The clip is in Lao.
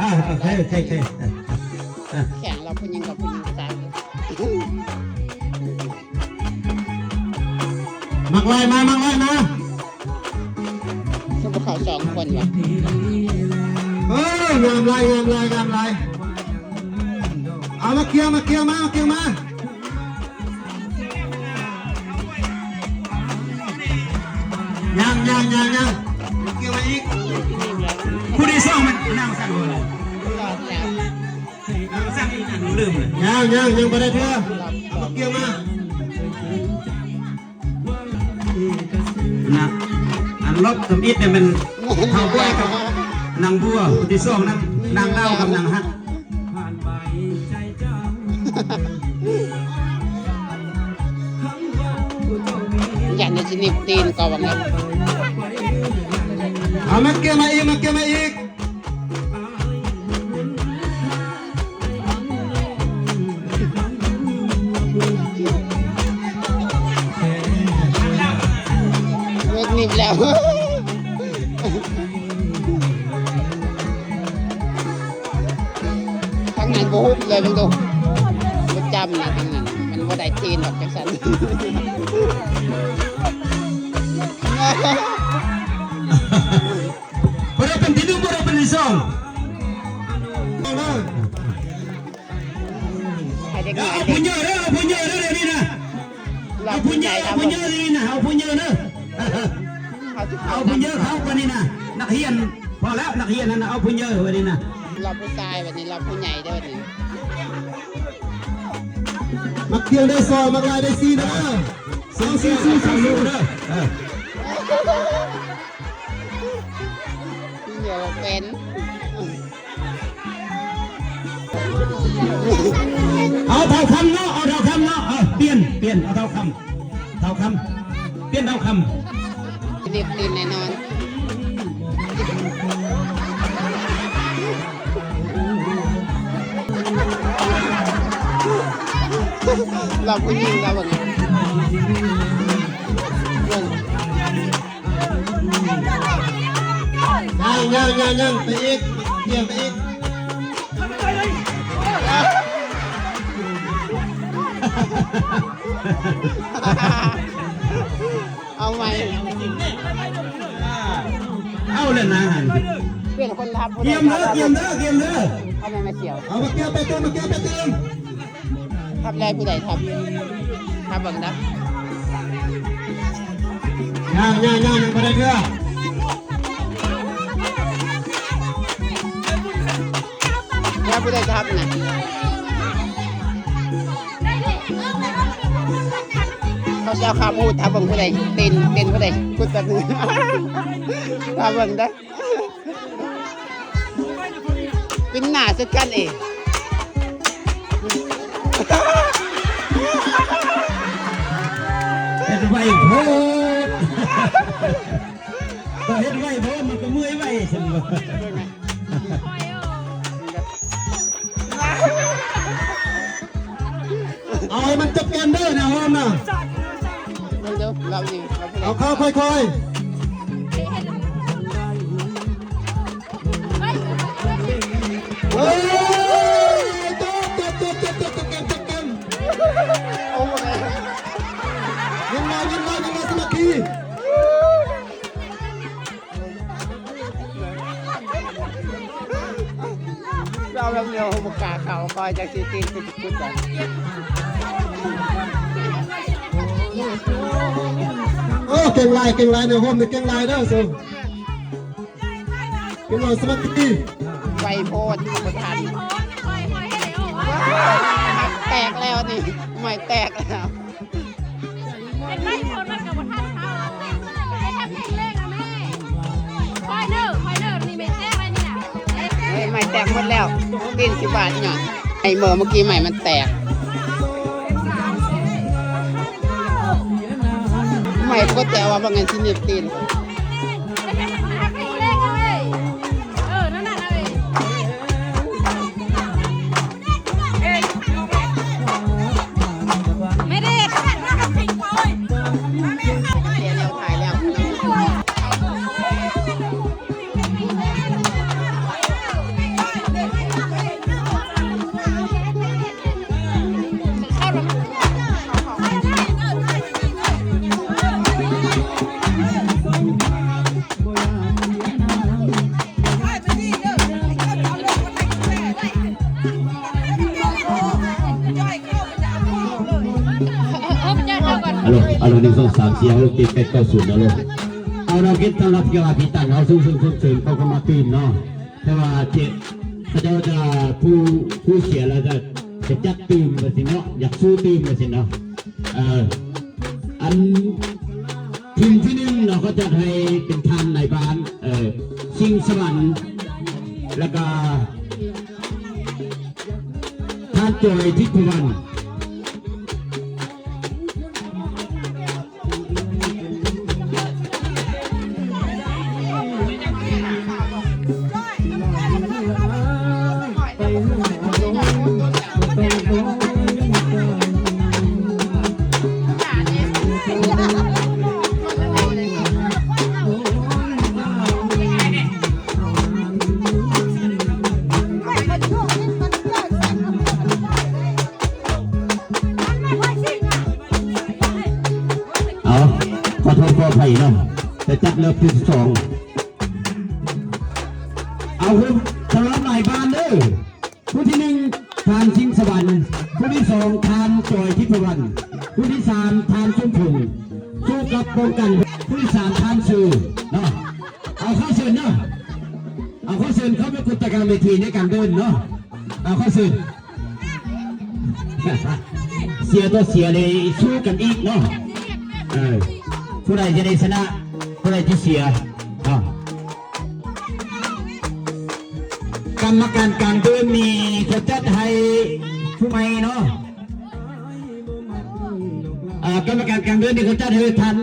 ໂອເຄ ໂອເຄ ໂອເຄ ແຂ່ງລະຜູ້ຍິງກັບຜູ້ຍິງຊະ. ມັກລອຍມາ ມັກລອຍມາ. ຄືບໍ່ເຂົ້າສອງຄົນວະ? ເອີ ງາມຫຼາຍ ງາມຫຼາຍ ງາມຫຼາຍ. ເອົາ ມາເກຍ ມາເກຍ ມາ ມາເກຍ ມາ. ຍັງ ຍັງ ຍັງ ຍັງ ເກຍມາອີກ. ຜູ້ທີ່ສອງມັນນັ່ງຊັ້ນບໍ່ລະ? ຍັງ ຍັງ ຍັງບໍ່ໄດ້ເທື່ອ. ເອົາມາເກຍມາ. ນະ ອັນລົບທຳອິດນີ້ແມ່ນທ້າວບວຍກັບນາງບົວ, ຜູ້ທີສອງນັ້ນນາງລາວກັບນາງຮັກ. ຢ້ານຊິໜິບຕີນກໍວ່າ. ເອົາ ມາເກຍມາອີກ ມາເກຍມາອີກ. ເລີກໜິບແລ້ວ. ທາງນັ້ນບໍ່ຮຸບເລີຍ ເບິ່ງດູ ບໍ່ຈຳນະ ທາງນັ້ນ ມັນບໍ່ໄດ້ຕີນດອກ ຈັ່ງຊັ້ນ. ບໍ່ໄດ້ເປັນທີໜຶ່ງ ບໍ່ໄດ້ເປັນທີສອງ. ໃຫ້ເດັກນ້ອຍ ເອົາຜູ້ໃຫຍ່ເດີ ເອົາຜູ້ໃຫຍ່ເດີ ດຽວນີ້ນະ. ເອົາຜູ້ໃຫຍ່ ເອົາຜູ້ໃຫຍ່ດຽວນີ້ນະ ເອົາຜູ້ໃຫຍ່ເດີ. ເອົາຜູ້ໃຫຍ່ເຂົ້າບາດນີ້ນະ. ນັກຮຽນ ພໍແລ້ວ ນັກຮຽນຫັ້ນນະ ເອົາຜູ້ໃຫຍ່ບາດນີ້ນະ. ລາວຜູ້ຊາຍບາດນີ້ ລາວຜູ້ໃຫຍ່ເດີບາດນີ້. ມັກທ່ຽງໄດ້ສອງ ມັກຫຼາຍໄດ້ສີ່ເດີ. ສອງສີ່ສີ່ສີ່ເດີ. ເອີ ເປັນ ເອົາທ້າວຄຳເນາະ ເອົາທ້າວຄຳເນາະ. ເອີ ປ່ຽນ ປ່ຽນ ເອົາທ້າວຄຳ ທ້າວຄຳ ປ່ຽນທ້າວຄຳ. ເດັກຕີນແນ່ນອນ. ລາວຜູ້ຍິງລາວເບິ່ງ ເບິ່ງ. ຍັງ ຍັງ ຍັງ ຍັງ ໄປອີກ ທ່ຽງໄປອີກ. ເອົາໃໝ່ ເອົາແລ້ວນະ. ເປັນຄົນທັບ ກຽມເດີ ກຽມເດີ ກຽມເດີ. ເອົາແມ່ມາສຽວ ເອົາມາກຽມໄປຕື່ມ ມາກຽມໄປຕື່ມ. ທັບໄດ້ຜູ້ໃດທັບ ທັບເບິ່ງເດີ. ຍັງ ຍັງ ຍັງ ຍັງບໍ່ໄດ້ເທື່ອ. ແລ້ວຜູ້ໃດທັບນະ ເຂົາຊິເອົາຄຳຮູ້ ທັບເບິ່ງຜູ້ໃດ ເຕັ້ນ ເຕັ້ນຜູ້ໃດ ກຸດແປັບໜຶ່ງ ທັບເບິ່ງເດີ. ເປັນໜ້າຄືກັນເອງ. ເຮັດໄວໂພດ ເຮັດໄວໂພດ ມັນກໍເມື່ອຍໄວຊັ້ນບໍ່. ເອົາໃຫ້ມັນຈັບແກນເດີນະ ໂຮມນະ. ເອົາເຂົ້າຄ່ອຍໆ. ເອີ ຈັບ ຈັບ ຈັບ ຈັບ ຈັບແກນ ຈັບແກນ. ເອົາ ຍິງມາ ຍິງມາ ຍິງມາ ສາມັກຄີ. ເອົາແບບດຽວບໍ່ກ້າເຂົ້າ ຄອຍຈັກຊິຕີນຊິກຸດ. ໂອ້ ເກັ່ງຫຼາຍ ເກັ່ງຫຼາຍ ແນວໂຮມນີ້ເກັ່ງຫຼາຍເດີ. ເກັ່ງຫຼາຍ ສາມັກຄີ. ໄວໂພດ ບໍ່ທັນ. ແຕກແລ້ວນີ້ ໄມ້ແຕກແລ້ວ. ເປັນໄມ້ຄົນມັນກໍບໍ່ທັນເຂົາ ໄດ້ທຳເພງເລີຍນະແມ່. ຄອຍເດີ ຄອຍເດີ ນີ້ໄມ້ແຕກແລ້ວນີ້ນະ. ເອີ ໄມ້ແຕກໝົດແລ້ວ ຕີນຊິບາດຫຍັງ. ໄອ້ເມີ ເມື່ອກີ້ໄມ້ມັນແຕກ. ໄມ້ກົດແຕ່ວ່າບໍ່ແມ່ນຊິໜີບຕີນ. ເອີ ນັ້ນນະເອີຍ. ເສຍແລ້ວ ຖ່າຍແລ້ວ. ໜຶ່ງ ສອງ ສາມ ສີ່ ຫ້າ ຫົກ ເຈັດ ແປດ ເກົ້າ ສູນ ເນາະລູກ. ເອົາເນາະ ເກັບຕ້ອນຮັບທີ່ເຈົ້າວ່າທີ່ຕັ້ງເຮົາ ສູງໆ ສູງໆ ເຂົາກໍມາຕື່ມເນາະ. ແຕ່ວ່າເຈັດ ເຂົາເຈົ້າຈະ ຜູ້ ຜູ້ເສຍແລ້ວຈະ ຈະຈັດຕື່ມວ່າຊີ້ເນາະ ຢາກສູ້ຕື່ມວ່າຊີ້ເນາະ. ເອີ ອັນ ທີມທີໜຶ່ງເນາະ ເຂົາຈັດໃຫ້ເປັນທ່ານນາຍບ້ານ ເອີ ຊິງສະຫວັນ ແລ້ວກໍ ທ່ານຈອຍ ທິດພະວັນ. ເອົາ ຂໍໂທດຂໍອະໄພເນາະ ໄປຈັບເລີບທີສອງ. ເອົາ ສຳລັບນາຍບ້ານເດີ ຜູ້ທີໜຶ່ງ ທ່ານ ຊິງສະຫວັນ, ຜູ້ທີສອງ ທ່ານ ຈອຍ ທິດພະວັນ, ຜູ້ທີສາມ ທ່ານ ສົມພົງ ສູ້ກັບປ້ອງກັນ, ຜູ້ທີສາມ ທ່ານ ຊື່ ເນາະ. ເອົາ ຂໍເຊີນເນາະ ເອົາ ຂໍເຊີນເຂົ້າໄປກົດຕະກາງເວທີໃນກາງເດີ່ນເນາະ. ເອົາ ຂໍເຊີນ. ເສຍຕໍ່ເສຍເລີຍ ສູ້ກັນອີກເນາະ. ເອີ ຜູ້ໃດຈະໄດ້ຊະນະ ຜູ້ໃດຈະເສຍເນາະ. ກຳມະການກາງເດີ່ນນີ້ເຂົາຈັດໃຫ້ຜູ້ໃໝ່ເນາະ. ເອີ ກຳມະການກາງເດີ່ນນີ້ເຂົາຈັດໃຫ້ທ່ານ